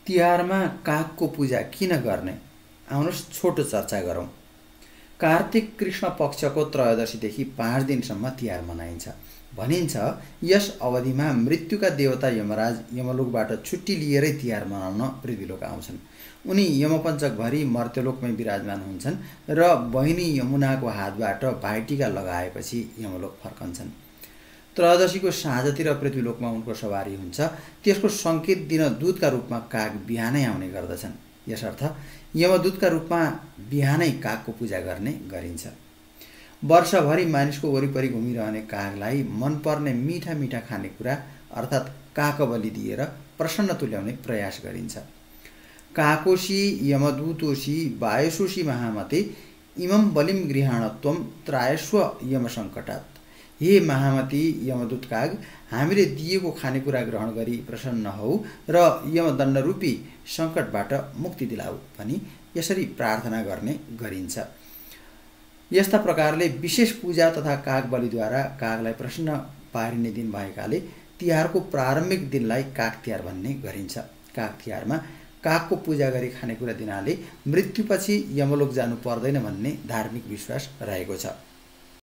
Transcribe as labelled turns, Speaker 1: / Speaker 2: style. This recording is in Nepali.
Speaker 1: तिहारमा कागको पूजा किन गर्ने? आउनुहोस् छोटो चर्चा गरौँ। कार्तिक कृष्ण पक्षको त्रयोदशीदेखि 5 दिनसम्म तिहार मनाइन्छ। भनिन्छ यस अवधिमा मृत्युका देवता यमराज यमलोकबाट छुट्टी लिएरै तिहार मनाउन पृथ्वीलोक आउँछन्। उनी यमपञ्चकभरि मर्त्यलोकमै विराजमान हुन्छन् र बहिनी यमुनाको हातबाट भाइटिका लगाएपछि यमलोक फर्कन्छन्। त्रयोदशीको साँझतिर पृथ्वीलोकमा उनको सवारी हुन्छ। त्यसको सङ्केत दिन दूतका रूपमा काग बिहानै आउने गर्दछन्। यसर्थ यमदूतका रूपमा बिहानै कागको पूजा गर्ने गरिन्छ। वर्षभरि मानिसको वरिपरि घुमिरहने कागलाई मनपर्ने मिठा मिठा खानेकुरा अर्थात् काकबली दिएर प्रसन्न तुल्याउने प्रयास गरिन्छ। काकोशी यमदूतोशी वायुषोशी महामते इमं बलिम गृहाणत्वम त्रायस्व यमसङ्कटात्। हे महामती यमदूत काग, हामीले दिएको खानेकुरा ग्रहण गरी प्रसन्न हौ र यमदण्डरूपी सङ्कटबाट मुक्ति दिलाऊ भनी यसरी प्रार्थना गर्ने गरिन्छ। यस्ता प्रकारले विशेष पूजा तथा काग बलिद्वारा कागलाई प्रसन्न पारिने दिन भएकाले तिहारको प्रारम्भिक दिनलाई काग तिहार भन्ने गरिन्छ। काग तिहारमा कागको पूजा गरी खानेकुरा दिनाले मृत्युपछि यमलोक जानु पर्दैन भन्ने धार्मिक विश्वास रहेको छ।